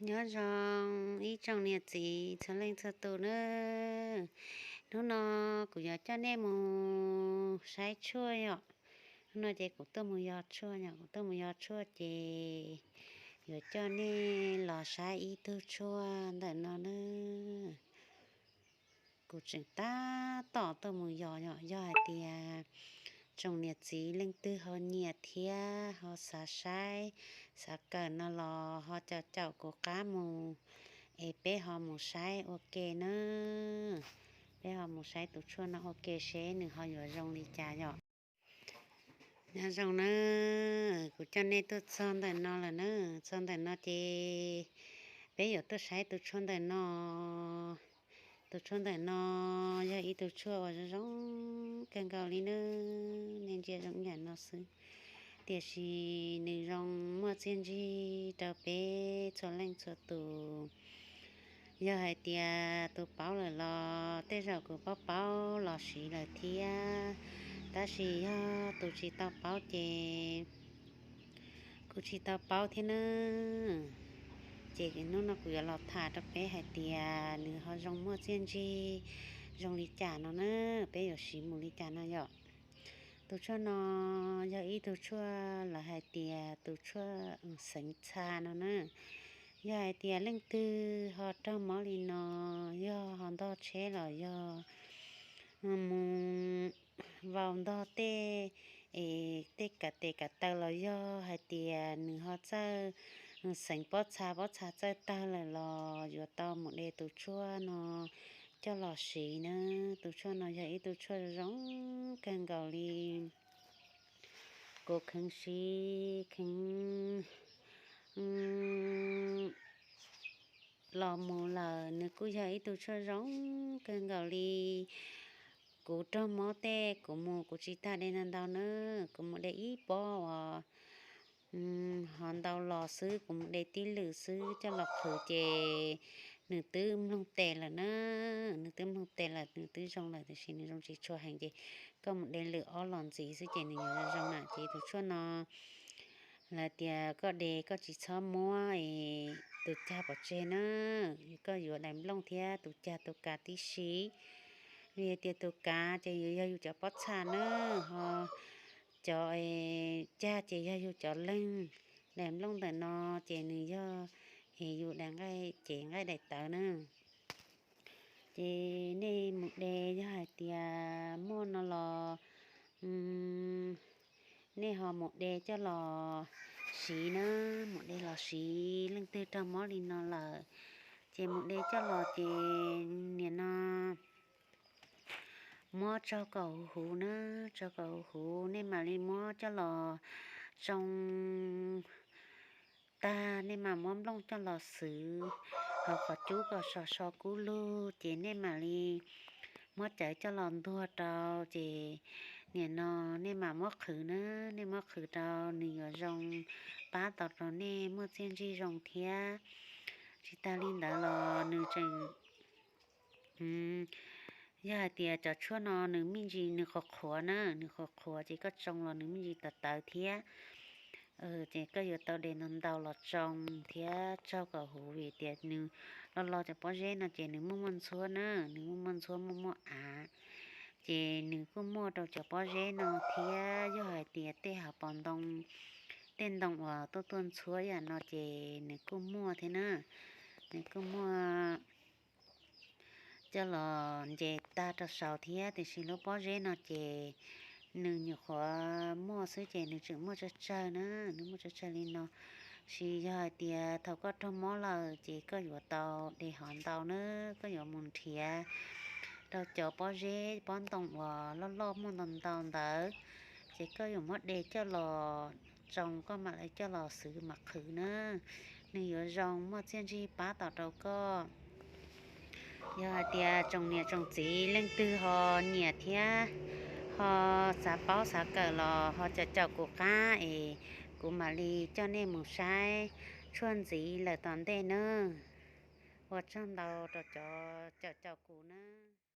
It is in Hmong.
Nyob zoo ib tsoom niam txiv txhua leej txhua tus nawb. Hnub no kuv yuav coj nej mus saib tshuaj yom. Hnub no ces kuv tuaj mus yos tshuaj yom, kuv tuaj mus yos tshuaj ces yuav coj nej los saib ib tug tshuaj ntawm no nawb. Kuv tseem tab tom tuaj mus yos yom, yog hais tias tsoom niam txiv leej twg ho nyiam thiab ho xav saib xav kawm no los ho caum caum kuv qab mus es peb ho mus saib ua ke nawb. Peb ho mus saib tus tshuaj no ua ke seb nws ho yuav zoo li cas yom. Nyob zoo nawb, kuv coj nej tuaj txog ntawm no lawm na. Txog ntawm no ces peb yuav tuaj saib tus tshuaj ntawm no. Tus tshuaj ntawm no yog ib tug tshuaj uas zoo zoo kawg nkaus li nawb, nej ntsia zoo yam no xwb. Tiam sis nws zoo muaj txiaj ntsig rau peb txhua leej txhua tus. Yog hais tias tus paub lawm los tej zaum kuv paub paub los siv lawm thiab, tab sis yog tus tsis tau paub ces kuv tsis tau paub thiab nawb. Ces hnub no kuv yuav los tham rau peb hais tias nws ho zoo muaj txiaj ntsig zoo li cas no na, peb yuav siv mus li cas no yom. Tus tshuaj no yog ib tug tshuaj lawv hais tias tus tshuaj xeev txha no na. Yog hais tias leej twg ho raug mob li no, yog ho ntog tsheb los yog mus vau ntog tej, tej kav tes kav taw los yog hais tias nws ho txawj xeev pob txha, pob txha txawj tawg lawm los yuav tau mus de tus tshuaj no coj los siv na. Tus tshuaj no yog ib tug tshuaj zoo kawg nkaus li. Kuv kheev siv kheev los mus lawm, nws kuj yog ib tug tshuaj zoo kawg nkaus li. Kuv raug mob tej kuv mus kuv tsis tas de ntau ntau na, kuv mus de ib pob uas ho ntau los xwb, kuv mus de tib lwm xwb coj los qhwv ces nws twb mloog tes lawm na. Nws twb mloog tes lawm, nws twb zoo lawm, tiam sis nws zoo tsis tshua heev ces koj mus de lwm ob los ntxiv xwb ces nws yuav zoo na. Ces tus tshuaj no lawv tias koj de koj tsis txhob muab tus cag pov tseg na, koj yuav daim nplooj thiab tus cag tus kav tib si. Vim tias tus kav ces yog yus cov pob txha na, ho cov cag ces yog yus cov leeg. Daim nplooj ntawm no ces nws yog es yus daim nqaij ces nqaij daim tawv na. Ces nej mus de yog hais tias muaj no los nej ho mus de coj los siv na, mus de los siv. Leej twg raug mob li no lawm ces mus de coj los ces nim no muab tsaug kom huv huv na, tsaug kom huv huv, nej mam li muab coj los tsoo tag, nej mam muab nplooj coj los xwv hauv qhov cub kom sov so kub lug ces nej mam li muab cawv coj los ntuag rau ces nim no nej mam muab qhwv na, nej muab qhwv rau nws yuav zoo, pab tau rau nej muaj txiaj ntsig zoo thiab. Tsis tas li ntawd los nws tseem yog hais tias cov tshuaj no nws me ntsis nws qhuav qhuav na, nws qhuav qhuav ces koj tsoo los nws me ntsis tawv tawv thiab. Ces koj yuav tau de ntau ntau los tsoo thiab tsaug kom huv vim tias nws lo lo cov pob zeb no ces nws muaj muaj ntxhuab na, nws muaj muaj ntxhuab muaj muaj av. Ces nws kuj muaj rau cov pob zeb no thiab, yog hais tias tej hav pos ntoo, tej ntoo uas tuaj tuaj ntxhuab yam no ces nws kuj muaj thiab na. Nws kuj muaj coj los nce tag rau saud thiab, tiam sis lub pob zeb no ces nws nyuam qhuav muaj xwb ces nws tseem muaj tsawg tsawg na, nws muaj tsawg tsawg li no. Sis yog hais tias thaum koj raug mob lawm ces koj yuav tau de hov ntau na, koj yuav mus nrhiav rau cov pob zeb pob ntoo uas loj loj muaj ntau ntau ntawd, ces koj yuav muab de coj los tsoo, koj mam li coj los xwv mam qhwv na, nws yuav zoo muaj txiaj ntsig pab tom rau koj. Yog hais tias tsoom niam tsoom txiv leej twg ho nyiam thiab ho xav paub xav kawm los ho caum caum kuv qab es kuv mam li coj nej mus saib tshuaj ntxiv lawm tom ntej nawb. Ua tsaug ntau rau cov caum caum kuv nawb.